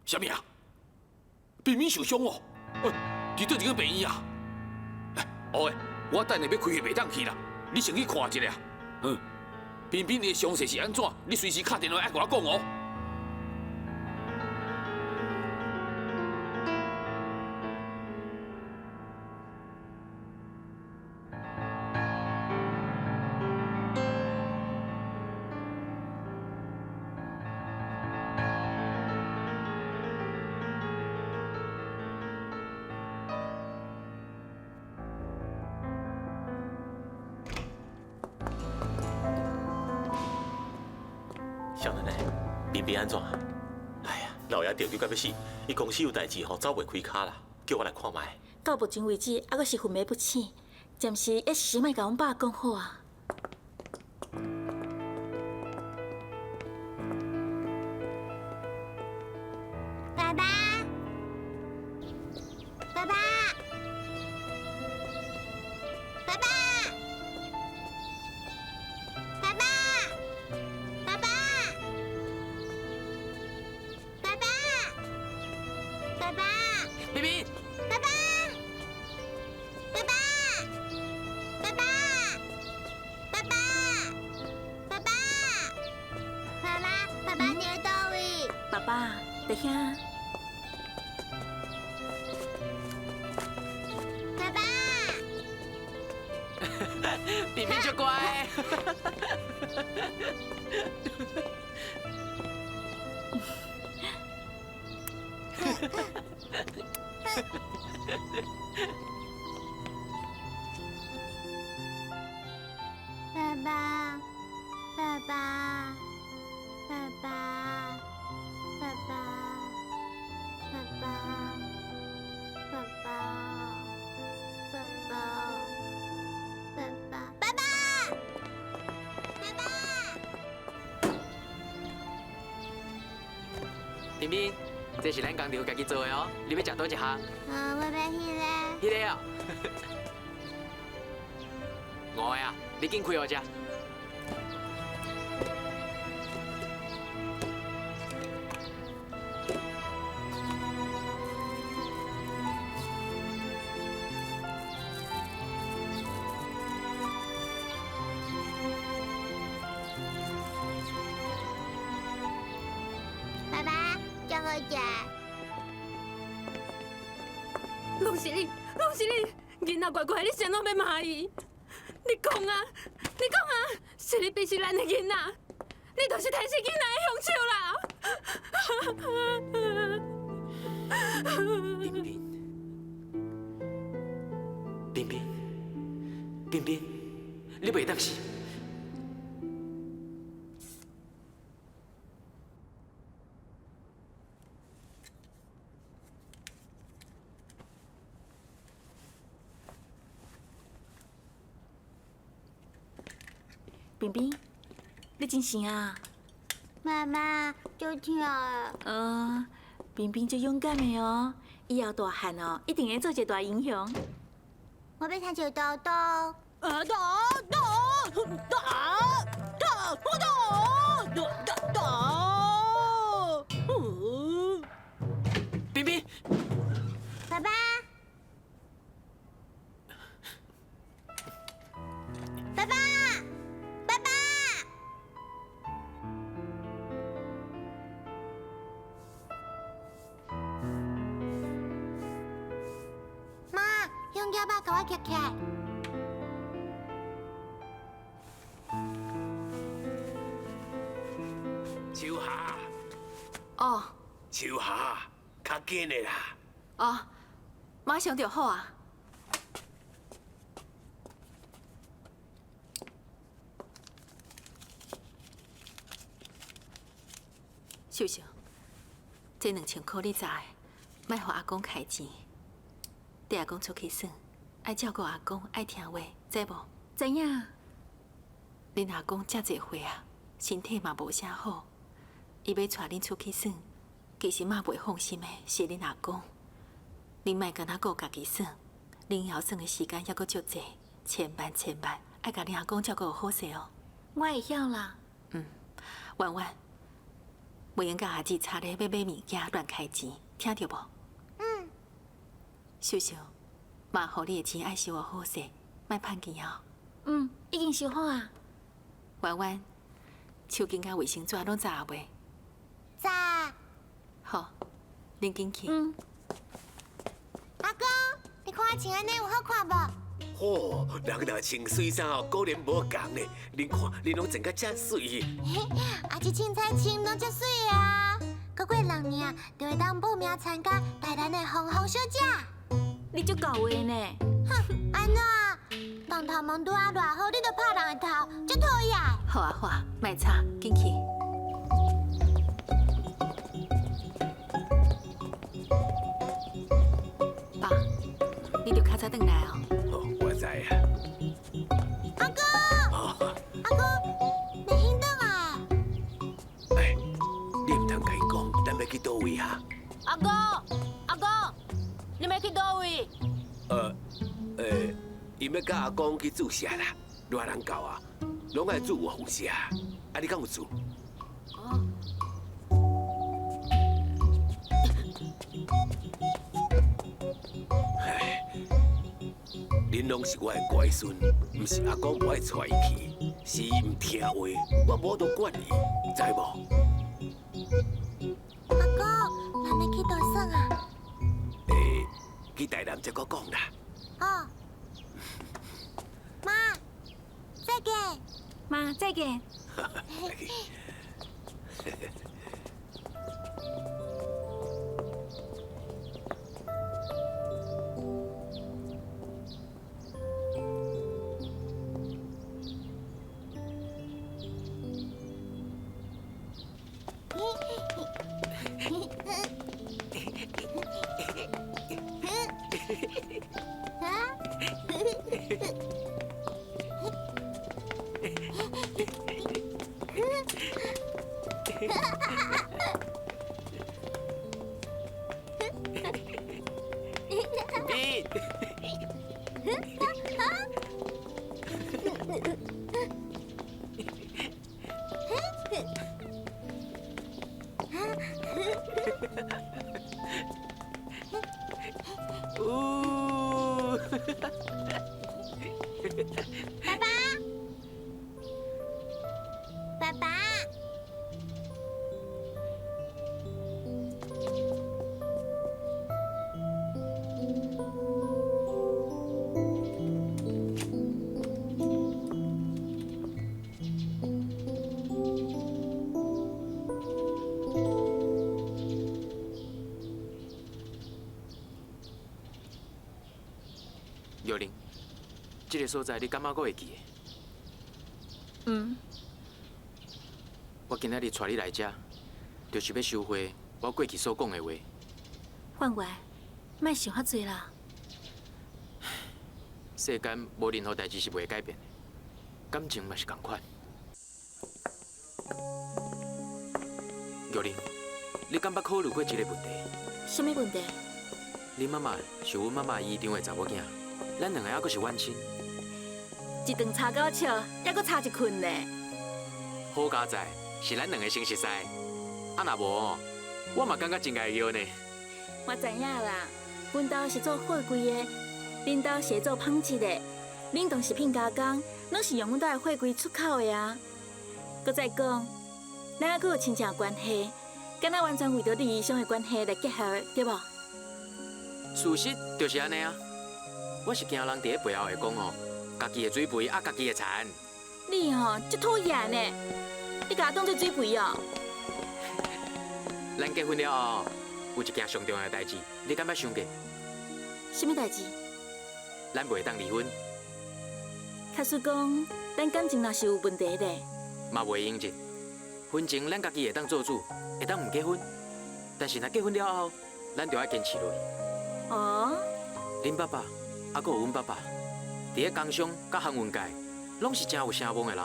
啥物啊？彬彬受伤哦？佇佗一間病院啊？哎，哦，我等下欲開會袂當去啦，你先去看一下。嗯，彬彬的傷勢是按怎？你隨時敲電話愛共我講哦。少年的，彬彬按怎？哎呀，老爺著急甲欲死，伊公司有代誌吼，走袂開跤啦，叫我來看覓。到目前為止，猶閣是昏迷不醒，暫時猶是莫共阮爸講好啊。爸爸，爸爸，爸爸，爸爸，爸爸，爸爸，爸爸，彬彬，爸爸，爸爸，爸爸，爸爸，爸爸，媽媽，爸爸佇佗位？爸爸佇遐。爸爸，彬彬足乖。爸爸，爸爸，爸爸，爸爸，爸爸，爸爸，爸爸，爸爸，爸爸，爸爸。彬彬，這是咱工廠家己做的哦，你欲食佗一項？嗯，我欲彼个。彼個哦。五个啊，你緊開予食。爸爸，足好食。攏是你，攏是你，囡仔乖乖，你是按怎欲罵伊？你講啊，你講啊，是你鄙視咱的囡仔，你就是殺死囡仔的兇手啦！彬彬，彬彬，彬彬，你袂當死！彬彬，你精神啊？媽媽，足疼的。彬彬足勇敢的哦，以後大漢哦，一定會做一個大英雄。我欲牽一個豆豆。啊打打打打打打打！彬彬，爸爸，爸爸，爸爸。媽，香蕉肉共我挾起來。秋霞，哦。秋霞，較緊的啦。哦，馬上就好啊。秀秀，這2000箍你知的，莫予阿公開錢。綴阿公出去耍，愛照顧阿公，愛聽話，知無？知影。恁阿公遮濟歲啊，身體嘛無啥好，伊欲帶恁出去耍，其實媽袂放心的是恁阿公。恁莫干焦顧家己耍，恁枵耍的時間猶閣足濟，千萬千萬愛共恁阿公照顧好勢哦。我會曉啦。嗯，婉婉，袂用佮阿姊吵咧欲买物件乱开钱，听著无？嗯。秀秀，妈予你的钱爱收予好势，莫歹去哦。嗯，已经收好啊。婉婉，手巾佮卫生纸拢扎未？扎。好，恁紧去。嗯。阿公，你看我穿按呢有好看无？吼，人若穿媠衫哦，果然无仝呢。恁看，恁拢穿甲遮媠。啊，这凊彩穿拢遮媠啊！阁过6年啊，就会当报名参加台南的红红小姐。你足厚话呢？哼，按怎？当头毛拄仔偌好，你就拍人的头，足讨厌。好啊好啊，莫吵，紧去。爸，你著较早转来哦。哦，我知啊。阿公，阿公，你先转来。哎，你毋通共伊讲，咱欲去佗位啊？阿公，阿公，你欲去佗位？伊欲佮阿公去注射啦，偌人到啊，拢爱注预防射。啊，你敢有注？哦。唉，恁拢是我的乖孙，毋是阿公无爱带伊去，是伊毋听话，我无法度管伊，知无？阿公，咱欲去佗耍啊？欸，去台南再阁讲啦。哦。妈，再见。妈，再见。再见。爸爸，爸爸。玉玲，这个所在你敢犹阁会记得？嗯。我今仔日带你来遮，就是欲收回我过去所讲的话。范员，莫想遐济啦。世间无任何代志是袂改变的，感情嘛是仝款。玉玲，你敢捌考虑过这个问题？啥物问题？你妈妈是阮妈妈姨丈的查某囝，咱两个犹阁是远亲。一顿吵到笑，犹阁差一困呢。好佳哉，是咱两个先熟似，啊若无哦，我嘛感觉真会叫呢。我知影啦，阮兜是做货柜的，恁兜是做纺织的，冷冻食品加工拢是用阮兜的货柜出口的啊。阁再讲，咱犹阁有亲情关系，敢若完全为著利益上的关系来结合，对无？事实就是按呢啊。我是惊人伫咧背后会讲哦，家己的水肥压家己的田。你吼足讨厌的，你共我当做水肥哦。咱结婚了后，有一件上重要的代志，你敢捌想过？啥物代志？咱袂当离婚。假使讲，咱感情若是有问题咧，嘛袂用得。婚前咱家己会当做主，会当毋结婚，但是若结婚了后，咱就爱坚持落去。哦。恁爸爸，犹阁有阮爸爸，伫咧工商佮航运界，拢是真有声望的人。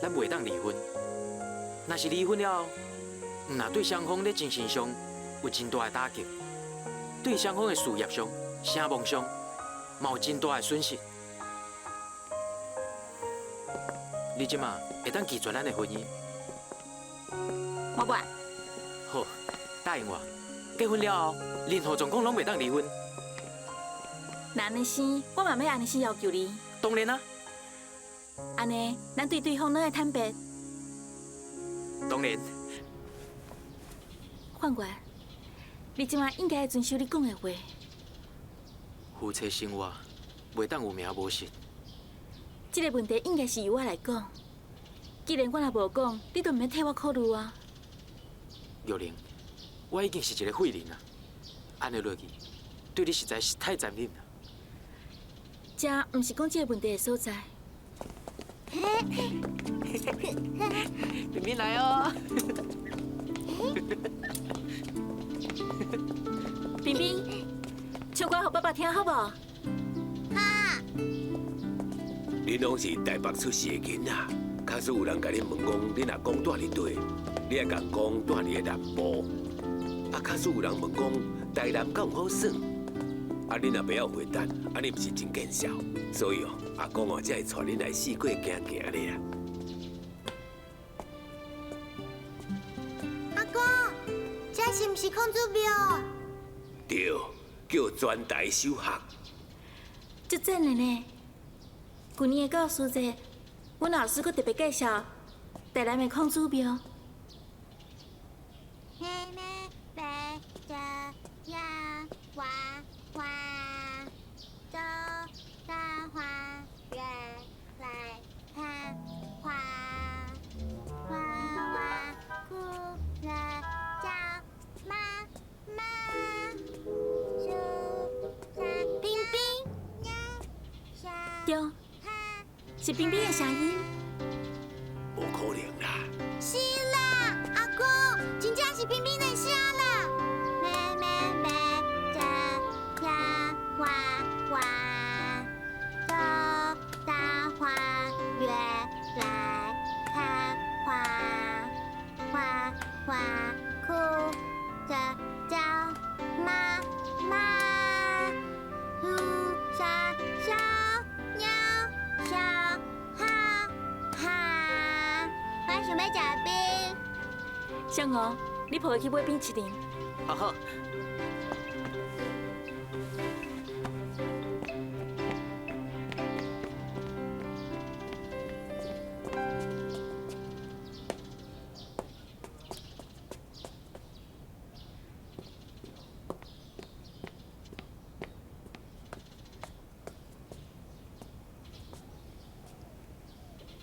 咱袂当离婚。若是离婚了后，毋若对双方咧精神上有真大的打击，对双方的事业上、声望上，嘛有真大的损失。你这马会当拒绝咱的婚姻？我不爱。好，答應我，結婚了後，任何狀況攏袂當離婚。若按呢生，我嘛欲按呢生要求你。當然啊。按呢，咱對對方攏愛坦白。當然。范元，你這擺應該遵守你講的話。夫妻生活袂當有名無實。這個問題應該是由我來講。既然我若無講，你就毋免替我考慮啊。玉玲，我已經是一個廢人啊，按呢落去，對你實在是太殘忍啦。這毋是講這個問題的所在。彬彬來哦。彬彬，唱歌予爸爸聽好無？好。恁攏是台北出世的囡仔，假使有人共恁問講，恁阿公住佇佗，你愛共講住佇个南部。啊，假使有人問講台南敢有好耍，啊，恁若袂曉回答，按呢毋是真見笑。所以哦，阿公哦，才會帶恁來四界行行咧啦。阿公，這是毋是孔子廟？對，叫全台首學。足讚的呢！舊年的教師節，阮老師閣特別介紹台南的孔子廟。黑妹白這樣娃娃，走到花園來看花，娃娃哭了叫媽媽。樹上彬彬，對，是彬彬的聲音。無可能啦！是啦，阿公，真正是彬彬的聲啦。妹妹妹，這樣娃娃，走到花園來看花，花花哭着叫媽媽，樹上小鳥笑哈哈。我想欲食冰。小吳，你抱伊去買冰淇淋。好好。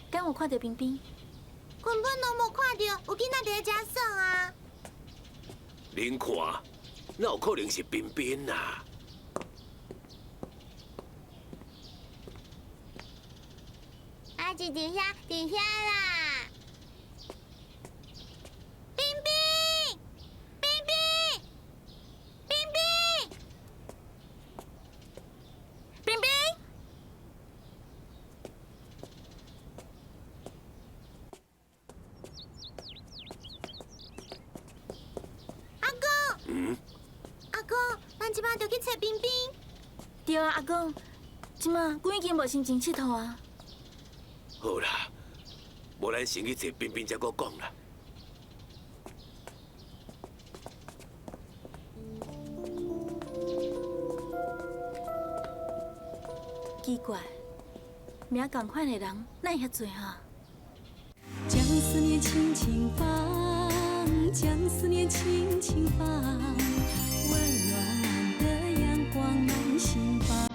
敢有看著彬彬？根本攏無看著，有囡仔佇咧遮耍啊！恁看，哪有可能是彬彬啊？啊，是佇遐，佇遐啦！彬彬，彬彬，彬彬，彬彬。阿公，阿公，咱這擺就去揣彬彬。對啊，阿公，這擺阮已經無心情𨑨迌啊。好啦，無咱先去揣彬彬，才閣講啦。奇怪，名仝款的人哪會遐濟哈？將思念輕輕放，將思念輕輕放，溫暖的陽光滿心房。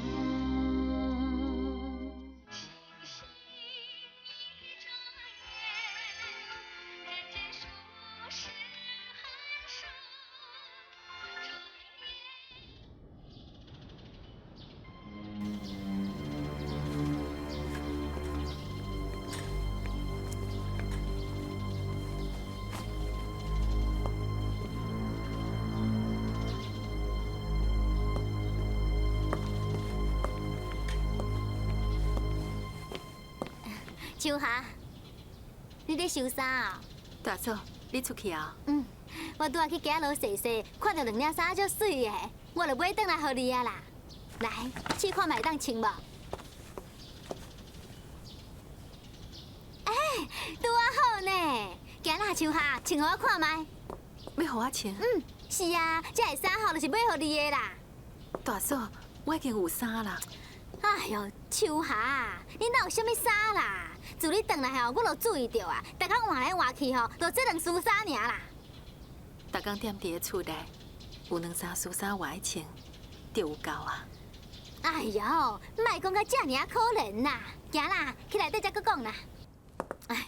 秋霞，你咧收衫哦？大嫂，你出去啊？嗯，我拄仔去街路踅踅，看著兩領衫足媠的，我就買轉來予你啊啦。來，試看覓當穿無？欸，拄仔好呢。行啦，秋霞，穿予我看覓。欲予我穿？嗯，是啊，這个衫吼就是買予你的啦。大嫂，我已經有衫啦。哎喲，秋霞，你哪有啥物衫啦？自你轉來吼，我就注意著啊，逐工換來換去吼，就這兩束衫爾啦。逐工踮佇咧厝內，有兩三束衫我愛穿，就有夠啊。哎喲，莫講甲遮爾仔可憐啦，行啦，去內底才閣講啦。哎，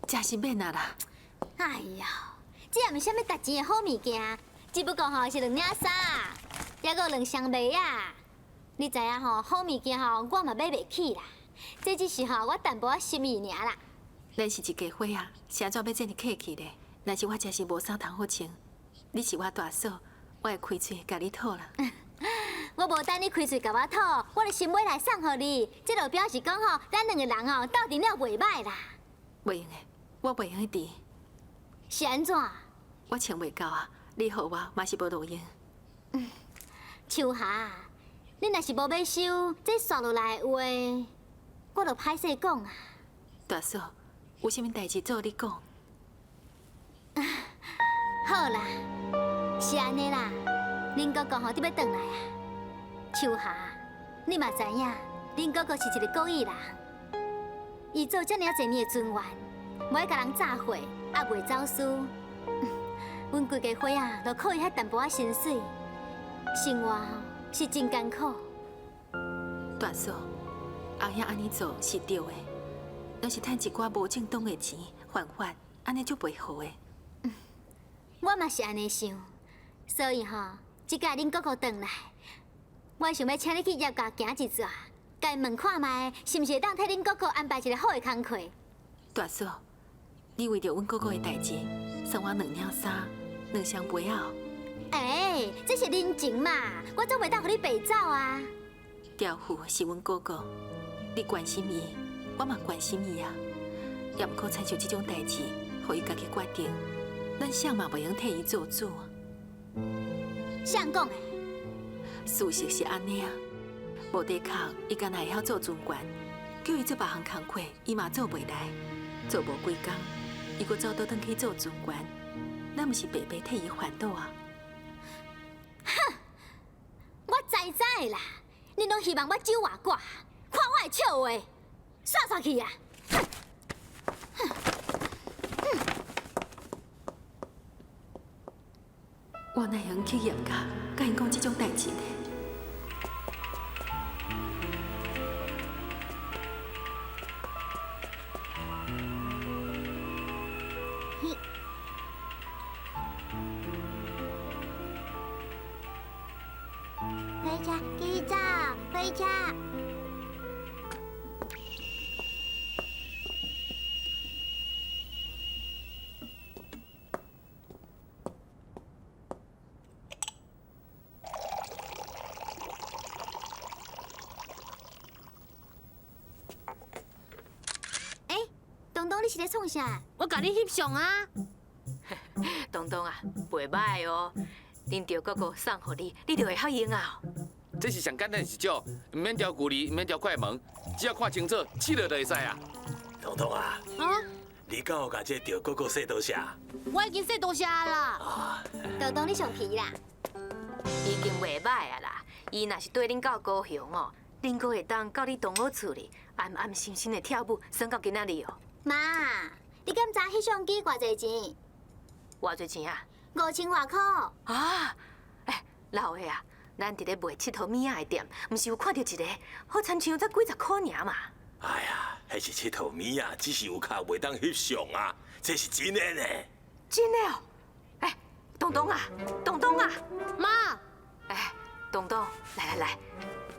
這是免啊啦。哎喲，這也毋是啥物值錢的好物件，只不過吼是兩領衫，抑閣有兩雙襪仔。你知影吼，好物件吼，我嘛買袂起啦。這只是吼我淡薄仔心意爾啦。咱是一家伙仔，是按怎欲這爾客氣咧？若是我真是無衫通好穿，你是我大嫂，我會開喙共你討啦。我無等你開喙共我討，我就先買來送予你。這就表示講吼，咱兩個人吼鬥陣了袂䆀啦。袂用的，我袂用得挃。是按怎？我穿袂到啊！你予我嘛是無路用。秋霞，你若是無欲收這紲落來的話，我就歹勢講啊。大嫂，有啥物代誌做你講。好啦，是按呢啦，恁哥哥吼得欲轉來啊。秋霞，你嘛知影，恁哥哥是一个古意人，伊做遮爾濟年的船員，無愛共人詐貨，也袂走私。阮規家伙仔就靠伊遐淡薄仔薪水，生活是真艱苦。大嫂，阿兄按呢做是對的，若是趁一寡無正當的錢犯法，按呢足袂好的。我嘛是按呢想，所以吼，這擺恁哥哥轉來，我想欲請你去葉家行一逝，共伊問看覓，是毋是會當替恁哥哥安排一个好的工課？大嫂，你為著阮哥哥的代誌，送我兩領衫、兩雙襪仔。欸，這是人情嘛，我總袂當予你白走啊。調虎是阮哥哥，你關心伊，我嘛關心伊啊。也毋過親像這種代誌，予伊家己決定，咱誰嘛袂用替伊做主。誰講的？事實是按呢啊，無地殼，伊敢若會曉做船員，叫伊做別項工課，伊嘛做袂來。做無幾工，伊閣走倒轉去做船員，咱毋是白白替伊煩惱啊！哼，我知知啦，恁攏希望我走外掛，看我的笑話，煞煞去啊！哼，我哪會用去葉家，共𪜶講這種代誌呢？回家，继续走，回家。欸，東東，你是咧創啥？我共你翕相啊。東東啊，袂䆀哦。恁著哥哥送予你，你就會曉用啊。這是上簡單的一招，毋免調距離，毋免調快門，只要看清楚，試落就會使啊。東東啊，你敢有共這個著哥哥說多謝？我已經說多謝啦。啊，東東，你上皮啦。已經袂䆀啊啦。伊若是綴恁到高雄哦，恁閣會當到你同學厝裡安安心心的跳舞，耍到今仔日哦。媽，你敢知翕相機偌濟錢？偌濟錢啊？5000外箍。啊！欸，老的啊，咱佇咧賣𨑨迌物仔的店，毋是有看著一个，好親像才幾十箍爾嘛。哎呀，彼是𨑨迌物仔，只是有較袂當翕相啊，這是真的呢。真的哦！欸，東東啊，東東啊，媽。欸，東東，來來來，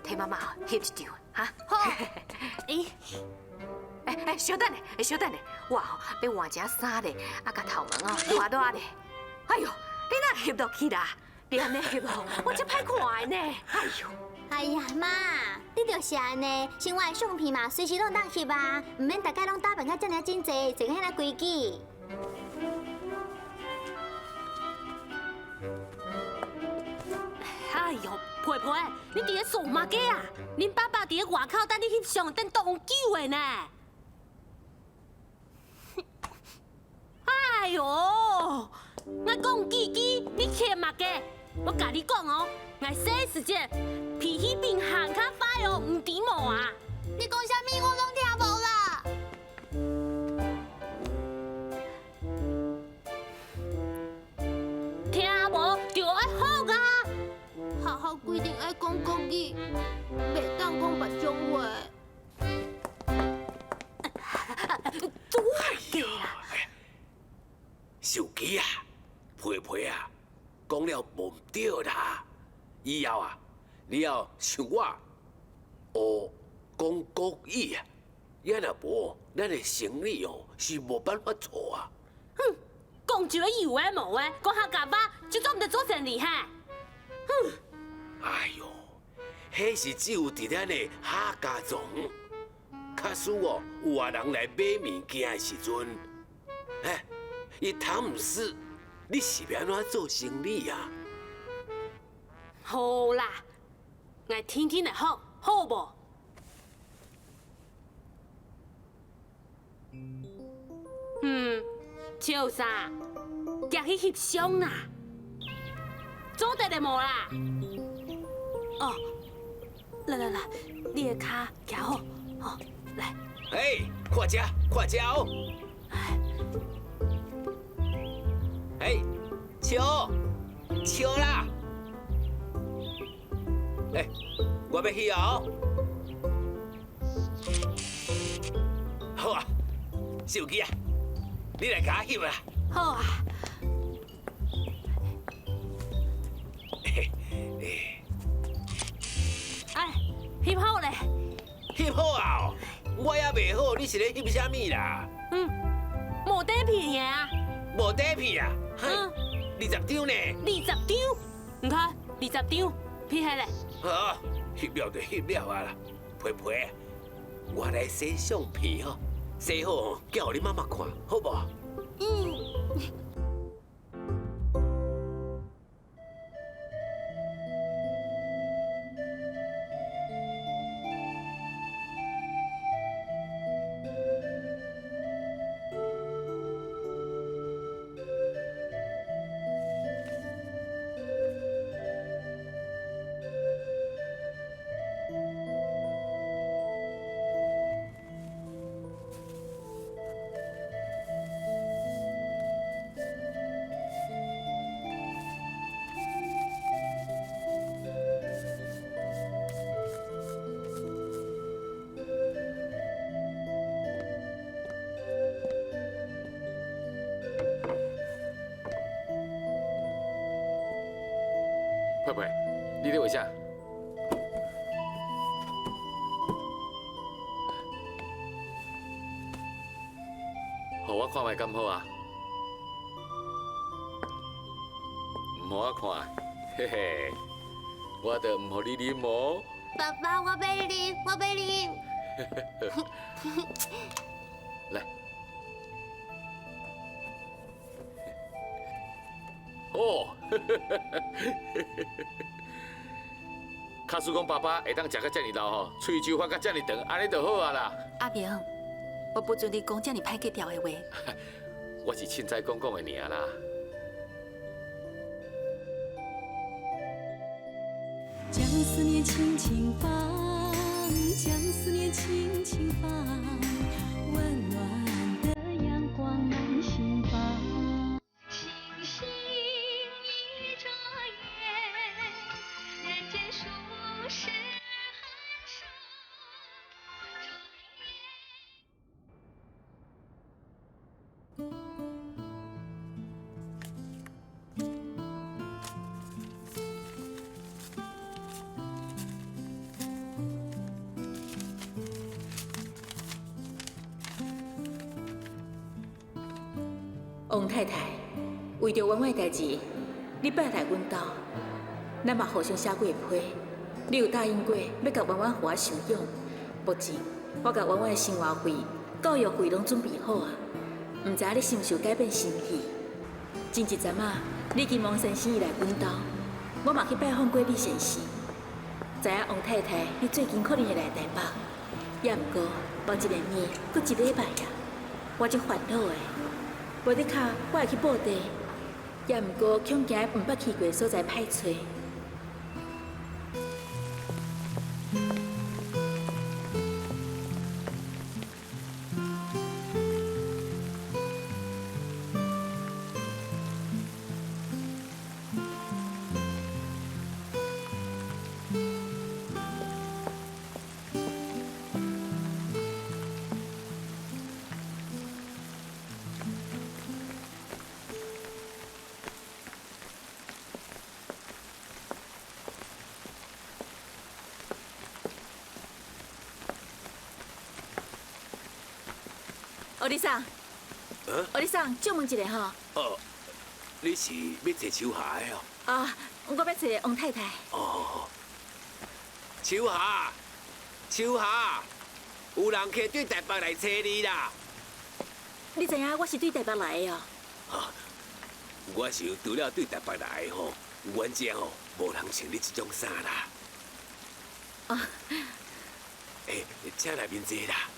替媽媽翕一張，哈。好。欸。欸欸，稍等下，稍等下，我吼欲換一件衫咧，啊，共頭毛哦捋捋咧。哎喲，你哪翕落去啦？你按呢翕吼，我遮歹看的呢。哎喲，哎呀媽，你就是按呢，像我的相片嘛，隨時攏當翕啊，毋免逐擺攏打扮甲遮爾整齊，坐遐爾規矩。哎喲，皮皮，你佇咧耍嘛假啊？恁爸爸佇咧外口等你翕相，等當久的呢。哟，我讲几句，你欠嘛嘅？我共你讲哦，我洗时间脾气变行较快哦，毋知无啊？你讲啥物我拢听无啦。听无就爱好啊。学校规定爱讲国语，袂当讲别种话。拄啊啦！手机啊，皮皮啊，讲了无毋对啦。以后啊，你要像我学讲国语啊，也若无，咱的生意哦是无办法做啊。哼，讲一个有的无的，讲客家话就做毋得做生意嘿。哼！哎哟，彼是只有伫咱的客家庄。假使哦，有外人来买物件的时阵，哎，伊谈毋死，你是欲按怎做生意啊？好啦，𠊎天天来学，好无？嗯，笑啥？行去翕相啦，做得了无啦？哦，来来来，你的跤徛好，好。来，哎，看这，看这哦！哎，笑，笑啦！哎，我欲去哦。好啊，手机啊，你来共我翕啊。好啊。哎，翕好咧。翕好啊！我也袂好，你是咧翕啥物啦？嗯，无底片啊。无底片啊？嗯。20张呢？20张，你看，20张，翕下咧。好，翕了就翕了啊啦，皮皮，我来洗相片吼，洗好交予你妈妈看，好无？嗯。佩佩，你咧画啥？予我看觅敢好啊？毋予我看，嘿嘿，我就毋予你啉哦。爸爸，我欲啉，我欲啉。来，哦。假使讲爸爸会当食甲遮尔老吼，喙须发甲遮尔长，按呢就好啊啦。阿明，我不准你讲遮尔歹格调的话。我是凊彩讲讲的尔啦。将思念轻轻放，将思念轻轻放，温暖的阳光满心房。星星一眨眼，人间数十寒暑。王太太，为著员外代志，你拜来阮兜，咱嘛互相写过批。你有答应过欲共圆圆予我收养。目前我共圆圆的生活费、教育费拢准备好啊，毋知影你是毋是有改变心意？前一阵仔，李金王先生伊来阮兜，我嘛去拜访过李先生，知影王太太你最近可能会来台北，也毋过无一个面，阁一礼拜啊，我足烦恼的。无的确，我会去报地，也毋过恐惊毋捌去过所在歹揣。欧弟桑，欧弟桑，借问一下吼。哦，你是欲揣秋霞的哦？啊，我欲揣王太太。哦，秋霞，秋霞，有人客对台北来揣你啦。你知影我是对台北来的哦？啊，我想除了对台北来的吼，阮遮吼无人穿你这种衫啦。哦。欸，请内面坐啦。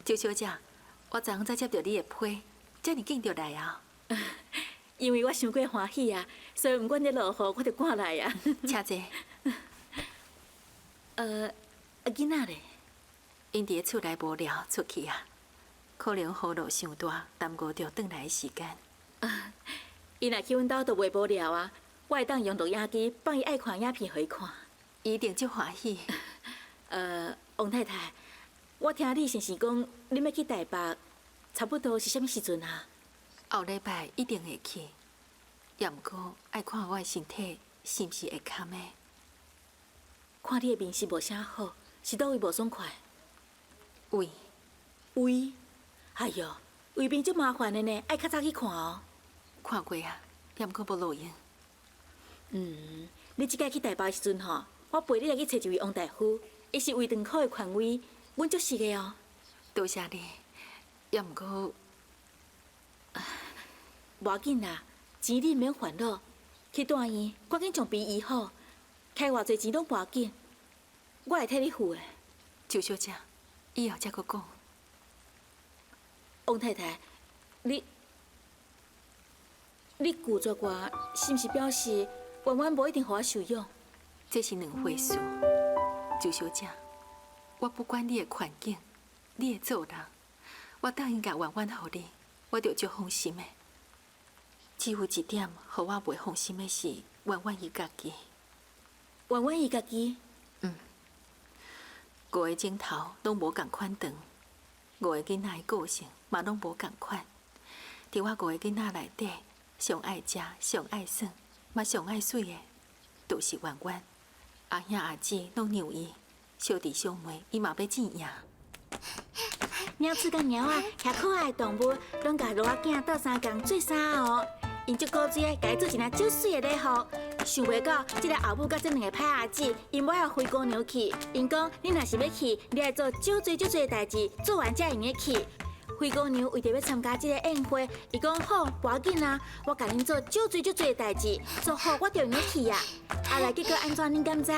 周小姐，我昨昏才接著你的批，遮尔紧就来啊？因为我伤过欢喜啊，所以毋管咧落雨，我就赶来啊。请坐。囡仔咧？𪜶伫咧厝内无聊，出去啊，可能雨落伤大，耽误著转来的时间。伊若去阮兜就袂无聊啊，我会当用录影机放伊爱看影片予伊看。伊一定足欢喜。王太太。我听你先生讲，恁欲去台北，差不多是啥物时阵啊？后礼拜一定会去，也毋过爱看我的身体是毋是会堪的。看你的面色无啥好，是佗位无爽快？胃，胃，哎哟，胃病足麻烦的呢，爱较早去看哦。看过啊，也毋过无路用。嗯，你这摆去台北的时阵吼，我陪你来去揣一位王大夫，伊是胃肠科的权威。阮足熟的哦，多谢你，也毋过，无要紧啦，钱你毋免烦恼，去住院，赶紧将病医好，开偌济钱拢无要紧，我会替你付的。周小姐，以后才阁讲。王太太，你拒绝我，是毋是表示婉婉无一定予我收养？这是两回事，周小姐。我不管你的环境，你的做人，我答应共婉婉予你，我就足放心的。只有一点，予我袂放心的是婉婉伊家己。婉婉伊家己？嗯。五个钟头拢无仝款长，五个囡仔的个性嘛拢无仝款。伫我五个囡仔内底，上爱食、上爱耍、嘛上爱媠的，就是婉婉。阿兄阿姊拢让伊。小弟小妹，伊嘛欲战赢。猫鼠佮猫仔，遐可爱的动物，拢共骡仔囝斗相共做衫哦。𪜶足古锥的，共伊做一领足媠的礼服。想袂到，这个后母佮这两个歹阿姊，𪜶欲予灰姑娘去。𪜶讲，你若是欲去，你爱做足济足济的代志，做完才会用得去。灰姑娘为著欲参加这个宴会，伊讲好，无要紧啊，我共恁做足济足济的代志，做好我就用得去啊。啊来，结果按怎？恁敢知？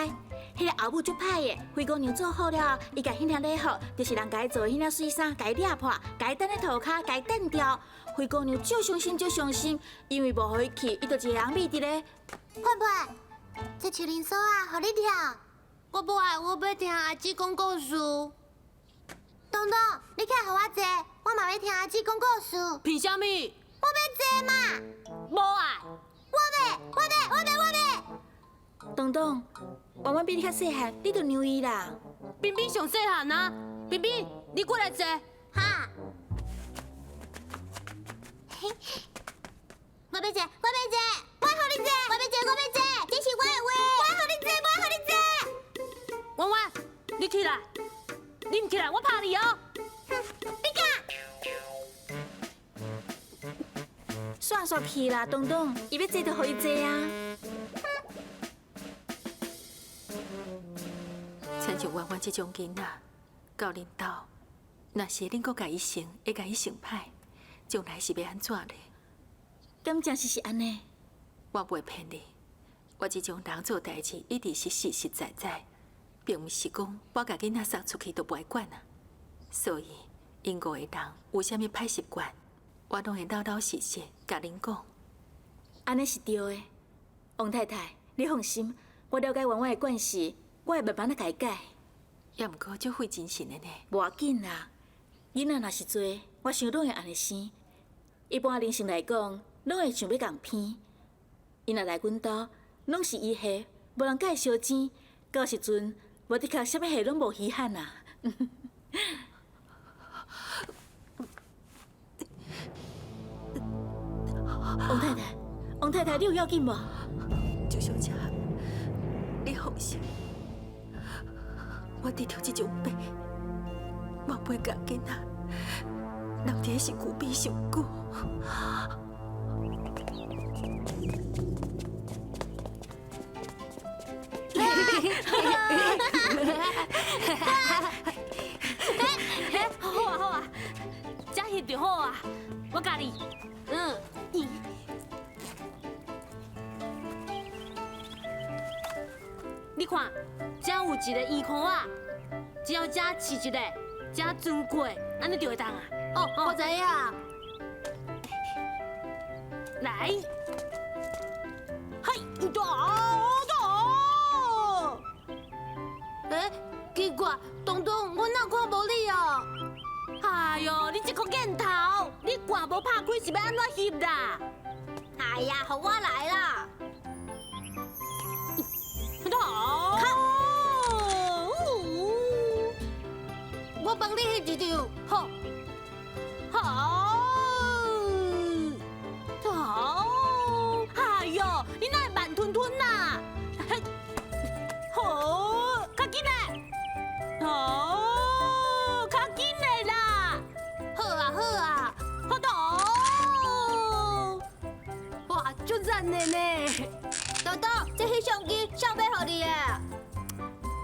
彼个后母足歹的，灰姑娘做好了，伊共彼领礼服，就是人共伊做的彼领媠衫，共伊掠破，共伊搪咧涂跤，共伊搪掉。灰姑娘足伤心，足伤心，因为无予伊去，伊就一个人覕伫咧。盼盼，这树林索仔，予你跳。我无爱，我欲听阿姊讲故事。东东，你起来予我坐，我嘛欲听阿姊讲故事。凭啥物？我欲坐嘛。无爱。我欲，我欲，我欲，我欲。东东，婉婉比你较细汉，你就让伊啦。冰冰上细汉啊，冰冰，你过来坐。哈。我欲坐，我欲坐，我予你坐，我欲坐，我欲坐，这是我的位，我予你坐，我予你坐。婉婉，你起来，你毋起来，我拍你哦。哼，你敢？煞煞去啦，东东，伊欲坐就予伊坐啊。亲像婉婉这种囡仔，到恁兜，若是恁阁共伊成，会共伊成歹，将来是欲按怎咧？敢真是是按呢？我袂骗你，我这种人做代志一直是实实在在。並毋是講我共囡仔送出去就無愛管啊。所以，𪜶五个人有啥物歹習慣，我攏會老老實實共恁講。按呢是對的，王太太，你放心，我了解婉婉的慣勢，我會慢慢仔共伊改。也毋過足費精神的呢。無要緊啦，囡仔若是濟，我想攏會按呢生。一般人性來講，攏會想欲共騙。𪜶若來阮兜，攏是伊羶，無人共伊相爭。到時陣，無的確啥物戲攏無稀罕啊！王太太，王太太，你有要緊無？周小姐，你放心，我得著這種病，嘛袂共囡仔留佇身軀邊傷久。好啊好啊，這翕就好啊，我教你，嗯。你看，這有一個圓箍仔，只要這試一個，這鑽過，按呢就會當啊。哦，我知影。來，嘿，走走。欸，奇怪，東東，我哪看無你啊？哎喲，你這顆鏡頭，你罐無拍開是欲按怎翕啦？哎呀，予我來啦！好，我幫你翕一張，好，好，好，哎喲，你哪會慢吞吞啊？好，較緊嘞，好，較緊嘞啦，好啊好啊，好到，哇，足讚的呢！豆豆，這翕相機誰買予你的？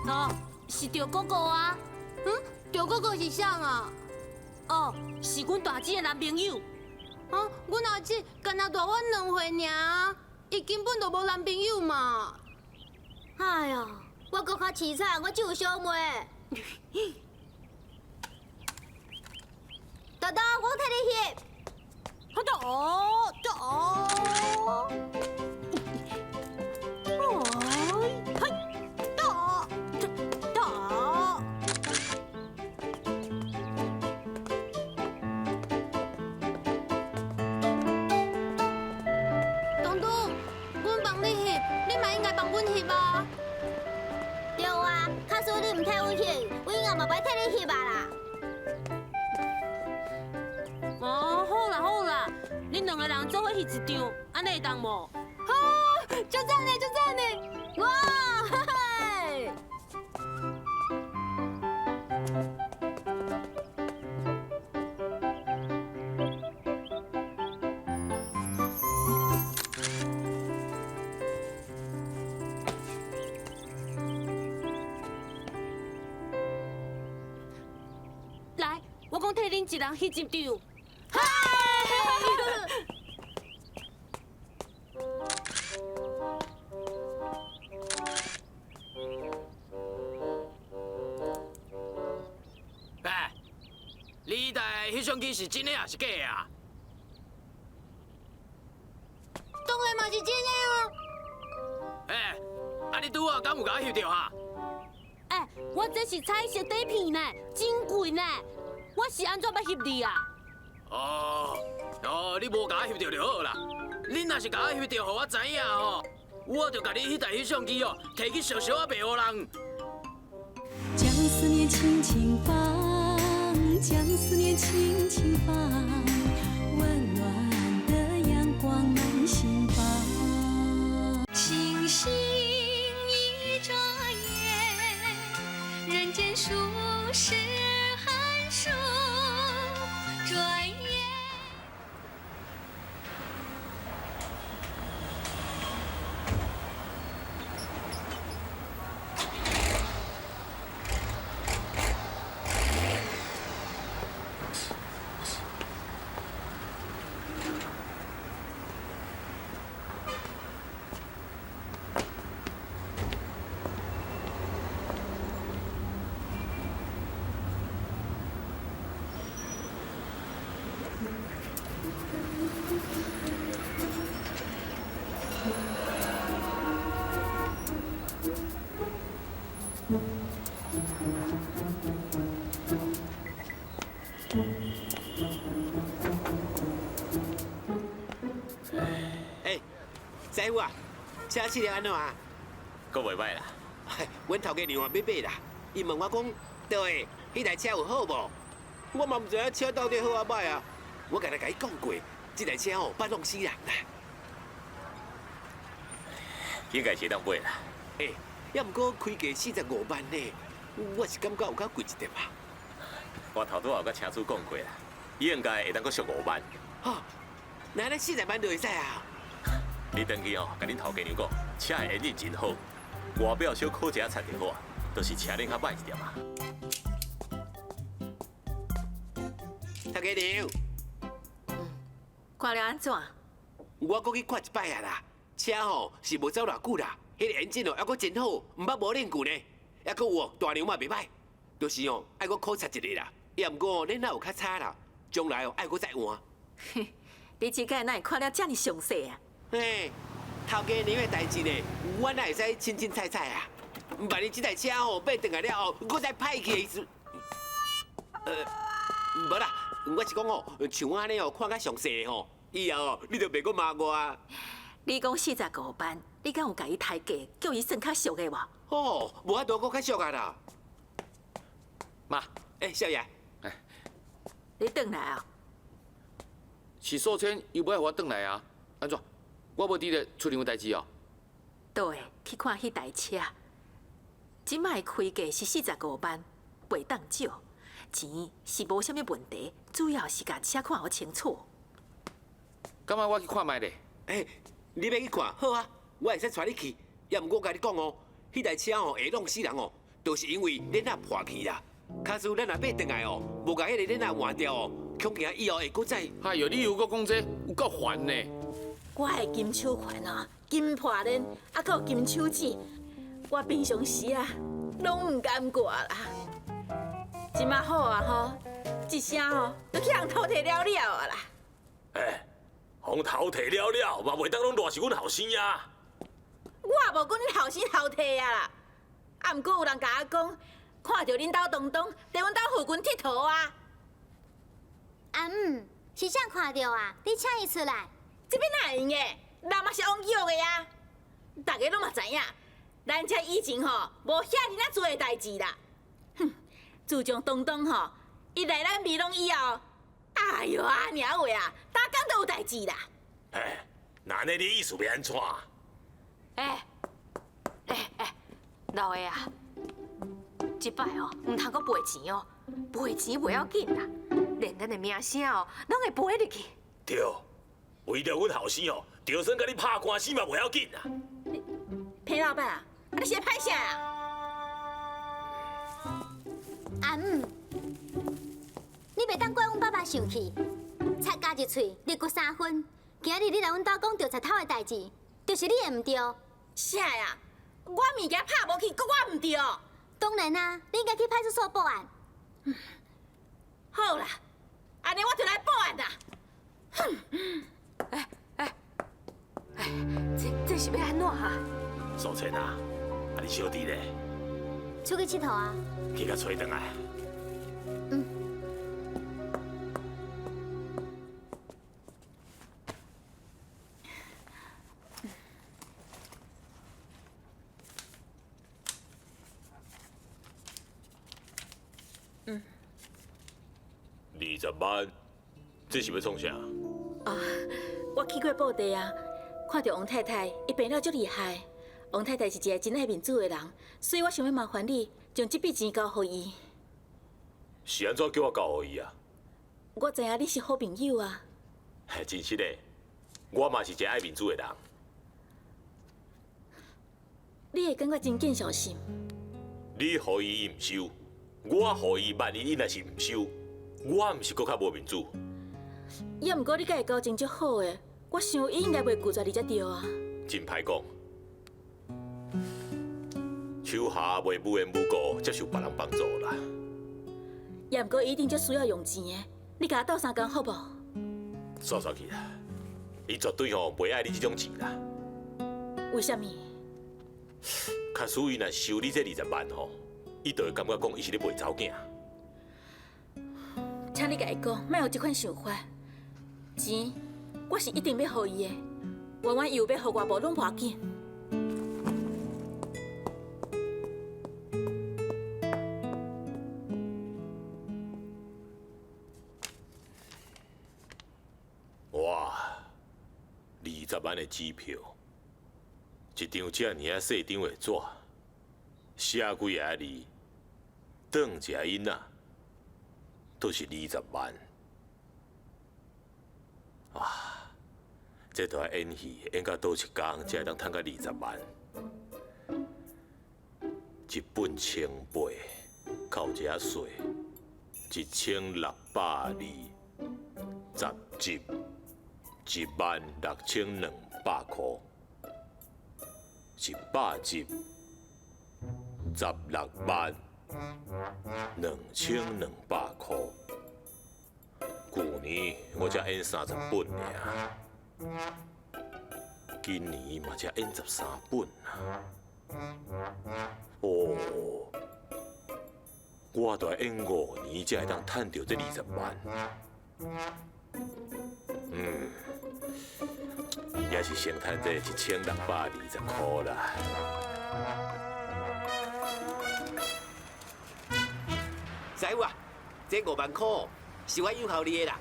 哦，是趙哥哥啊。嗯，趙哥哥是誰啊？哦，是阮大姊的男朋友。啊，阮阿姊干焦大阮2歲爾，伊根本就無男朋友嘛。哎呀，我閣較淒慘，我只有小妹。豆豆，我替你翕。好走走。嘿，打打。東東，阮幫你翕，你嘛應該幫阮翕啊。對啊，假使你毋替阮翕，阮以後嘛袂替你翕啊啦。哦，好啦好啦，恁兩個人做伙翕一張，按呢會當無？好，足讚的，足讚的，哇！哈哈。來，我講替恁一人翕一張。哎，你台翕相機是真的還是假的啊？當然嘛是真的啊！哎，啊你拄仔敢有共我翕著哈？哎，我這是彩色底片呢，真貴呢。我是按怎欲翕你啊？哦哦，你無共我翕著就好啦。你若是共我翕著，予我知影吼，我就共你彼台翕相機哦，提去燒燒仔賣予人。將思念輕輕放，將思念輕輕放，溫暖的陽光滿心房。星星一眨眼，人間數十寒暑，轉眼。欸，师傅啊，车试了按怎啊？阁袂歹啦。阮头家娘啊欲买啦，伊问我讲，对，彼台车有好无？我嘛毋知影车到底好抑歹啊。我敢若共伊讲过，这台车吼，捌弄死人啦。应该是会当买啦。欸，犹毋过开价45万呢，我是感觉有较贵一点啊。我头拄仔有佮车主讲过啦，伊应该会当阁俗5万。哈，那按呢40万就会使啊？你转去哦，共恁头家娘讲，车的引擎真好，外表小可一下漆就好啊，就是车轮较歹一点啊。头家娘，看了按怎？我阁去看一摆啊啦，车吼是无走偌久啦，彼个引擎哦犹阁真好，毋捌无练过呢，犹阁有哦大梁嘛袂歹，就是哦爱阁考察一下啦。也毋过恁若有较差啦，将来哦爱阁再换。你这摆哪会看了遮尔详细啊？嘿，头家娘的代志呢，我哪会使凊凊彩彩啊？万一这台车吼买转来了后，阁再歹去的时，无啦，我是讲哦，像我按呢哦，看较详细的吼，以后你就袂阁骂我啊。你讲45万，你敢有共伊抬价，叫伊算较俗的无？哦，无法度阁较俗啊啦。妈，欸，少爷，你转来啊？是素芊伊欲爱予我转来啊？按怎？我无伫咧厝里有代志哦。对，去看彼台车，这摆开价是45万，袂当少。钱是无啥物问题，主要是共车看予清楚。敢爱我去看觅咧？欸，你欲去看？好啊，我会使带你去。也毋过我共你讲哦，彼台车吼会弄死人哦，就是因为链仔破去啦。假使咱若买转来哦，无共彼个链仔换掉哦，恐惊以后会阁再……哎哟，你又阁讲这，有够烦呢！我的金手环哦，金破链，啊，阁有金手指，我平常时啊，拢毋敢挂啦。这马好啊吼，一声吼，就去予人偷提了了啊啦。欸，予人偷提了了，嘛袂当拢赖是阮后生啊。我也无讲恁后生偷提啊啦，啊，毋过有人共我讲，看著恁兜东东伫阮兜附近𨑨迌啊。阿姆，是啥看著啊？你请伊出来。这边哪会用的？人嘛是王玉的啊！大家拢嘛知影，咱遮以前吼无遐尔仔济的代志啦。哼，自从东东吼伊来咱美浓以后，哎哟啊尔话啊，逐工都有代志啦。哎，那按呢你意思欲按怎？欸欸欸，老的啊，这摆哦，毋通阁赔钱哦，赔钱袂要紧啦，连咱的名声哦，拢会赔入去。对。为著阮后生哦，就算共你拍官司嘛袂要紧啦。裴老板啊，啊你是咧歹啥啊？阿姆，你袂当怪阮爸爸生气，贼咬一喙，入骨三分。今日你来阮兜讲著贼偷的代志，就是你的毋对。啥啊？我物件拍无去，阁我毋对？当然啊，你应该去派出所报案。好啦，按呢我就来报案啦。哼！哎哎哎，这是欲按怎啊？素芊啊，啊你小弟咧？出去𨑨迌啊。去共揣转来。嗯。嗯。 20万，这是欲创啥？啊，我去过布袋啊，看著王太太，伊病了足厉害。王太太是一个真爱面子的人，所以我想欲麻烦你，将这笔钱交予伊。是按怎叫我交予伊啊？我知影你是好朋友啊。嘿，真实的，我嘛是一个爱面子的人。你会感觉真见笑是？你予伊，伊毋收；我予伊，万一伊若是毋收，我毋是阁较无面子。也毋过你佮伊交情足好的，我想伊应该袂拒绝你才对啊。真歹讲，秋霞袂无缘无故接受别人帮助啦。也毋过伊一定足需要用钱的，你共伊斗相共好无？煞煞去啦，伊绝对吼袂爱你这种钱啦。为啥物？假使伊若收你这20万吼，伊就会感觉讲伊是咧卖查某囝。请你你共伊講，莫有這款想法。錢，我是一定欲予伊的，圓圓伊有欲予我無，攏無要緊。哇，20萬的支票，一張遮爾仔細張的紙，寫幾个字，轉一个音仔，都是二十萬。哇，這都愛演戲，演到佗一工才會當趁到二十萬。一本1800，扣一下稅，1620，集16200箍，100集16万2200箍。旧年我才演30本尔，今年嘛才演13本啊。哦，我著愛演5年才會當趁著這20萬。嗯，也是先趁這1620箍啦。師傅啊，這5萬箍是我養孝你的啦。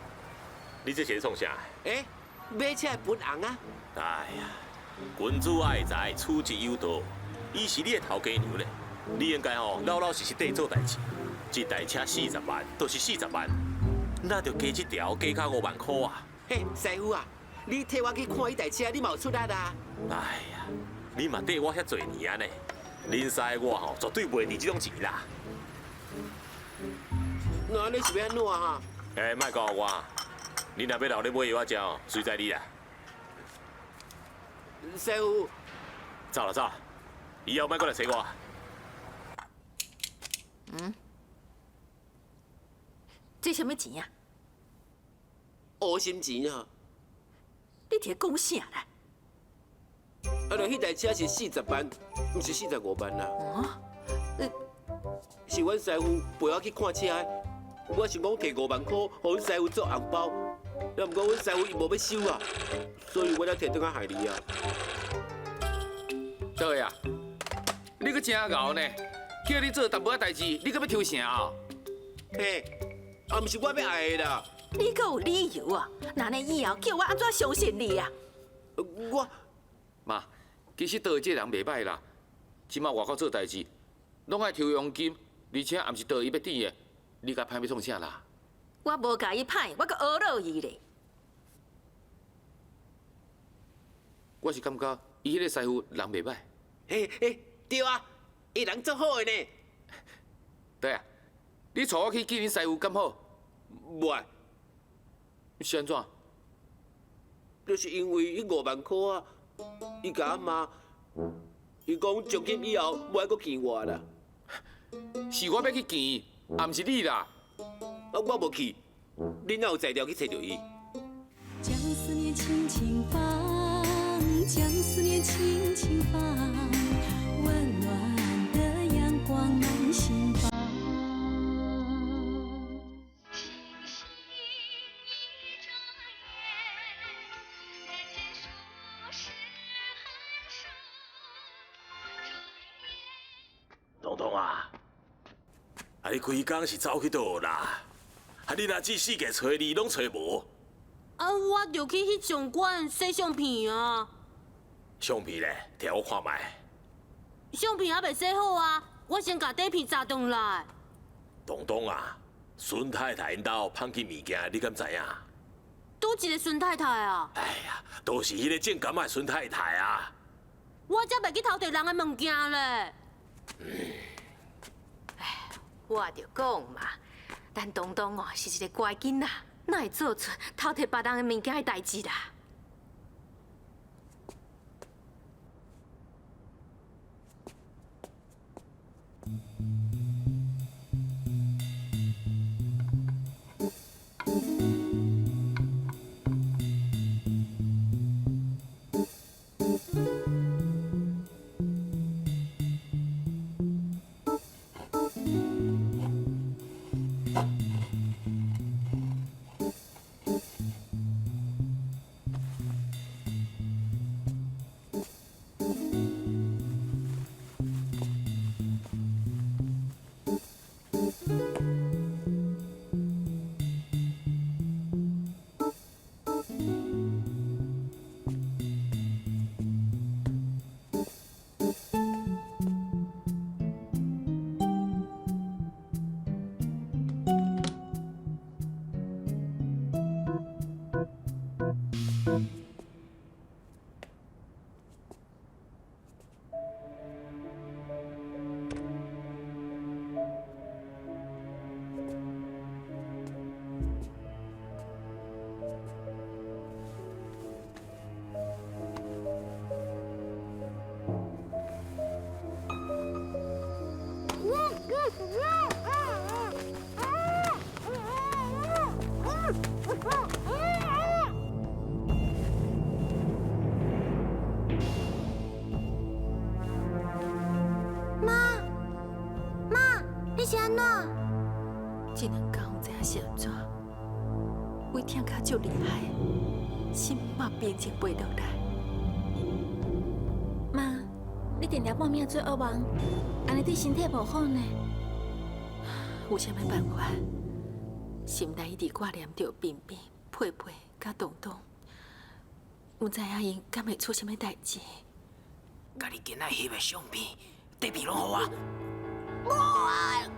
你這是咧創啥？欸，買車的本紅啊！哎呀，君子愛財，取之有道。伊是你的頭家娘咧，你應該吼老老實實綴做代誌。一台車40萬，就是40萬，那就加這條，加較5萬箍啊！嘿，師傅啊，你替我去看彼台車，你嘛有出力啊！哎呀，你嘛綴我遐濟年啊呢，恁師我吼絕對袂值這種錢啦。那按呢是欲按怎哈？欸，莫教我，你若欲留咧買藥仔食哦，隨在你啦。師傅，走啦走啦，以後莫閣來揣我。嗯？這啥物錢啊？烏心錢啊！你佇咧講啥啦？啊，就彼台車是40萬，毋是45萬啦。哦，是阮師傅陪我去看車的，我想講提5萬箍，予阮師傅做紅包，也毋過阮師傅伊無欲收啊，所以我才提轉來害你啊。對啊，你閣真𠢕呢，叫你做淡薄仔代誌，你閣欲抽成啊？嘿，啊，毋是我欲愛的啦。你閣有理由啊？那按呢以後叫我按怎相信你啊？我媽，其實倒這人袂䆀啦，這馬外口做代誌，攏愛抽佣金，而且也毋是倒伊欲甜的，你共歹欲創啥啦？我無共伊歹，我閣呵咾伊咧。我是感覺伊彼個師傅人袂䆀。嘿，嘿，對啊，伊人足好的呢。對啊，你帶我去見恁師傅敢好？袂。是按怎？就是因為彼5萬箍啊，伊共我罵，伊講從今以後無愛閣見我啦。是我欲去見伊，也毋是你啦。啊，我無去，你哪有才調去揣著伊？將思念輕輕放，將思念輕輕放，溫暖的陽光滿心房。東東啊，啊你規工是走去佗啦？啊你若只四界揣你，攏揣無？啊，我就去翕相館洗相片啊。相片咧，摕我看覓。相片猶未洗好啊，我先共底片紮轉來。東東啊，孫太太𪜶兜芳去物件，你敢知影？佗一个孫太太啊？哎呀，就是彼個種柑仔的孫太太啊。我才袂去偷摕人的物件咧。哎，我就講嘛，咱東東哦是一个乖囡仔，哪會做出偷摕別人的物件的代誌啦？這兩工毋知影是按怎，胃疼甲足厲害，心嘛平靜袂落來。媽，你定定半暝做噩夢，按呢對身體無好呢。有啥物辦法？心內一直掛念著平平、佩佩佮東東，毋知影𪜶敢會出啥物代誌。共你今仔翕的相片，底片攏予我。無愛。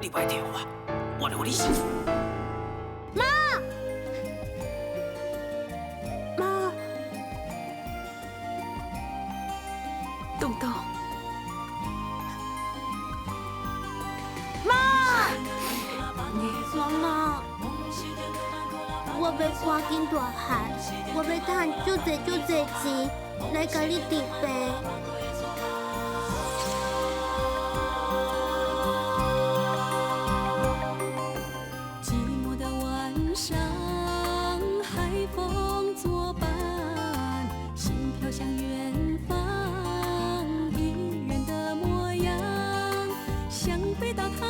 你莫提我，我就予你死。媽，媽，東東，媽，媽媽，我欲趕緊大漢，我欲趁足濟足濟錢來共你治病。寂寞的晚上，海風作伴，心飄向遠方，迷人的模樣，想飛到太